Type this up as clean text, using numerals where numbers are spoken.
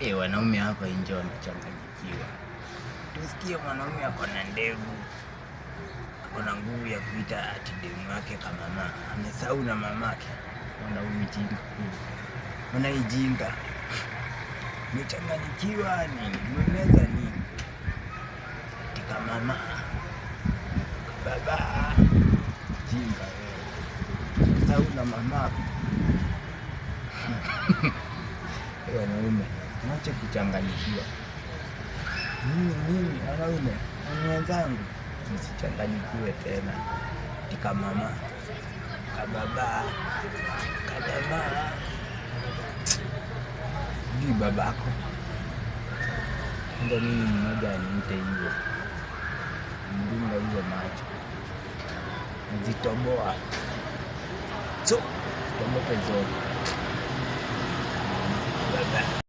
Wanaume hapa nje wamechanganyikiwa. Tusikie mwanaume ako na ndevu, ako na nguvu ya kuita ati demu yake kama mama, amesahau na mamake. Ona huyu jinga, ona hii jinga, umechanganyikiwa nini? Umemeza nini? Ati kama mama baba, jinga wewe, umesahau na mamako. Wanaume mwache kuchanganyikiwa. Mimi wanaume wenzangu, msichanganyikiwe tena. Tika mama kababa kababa, sijui babako. Ndo mimi mmoja aniite hivyo, mdunga hizo macho nazitoboa, so toboke zote.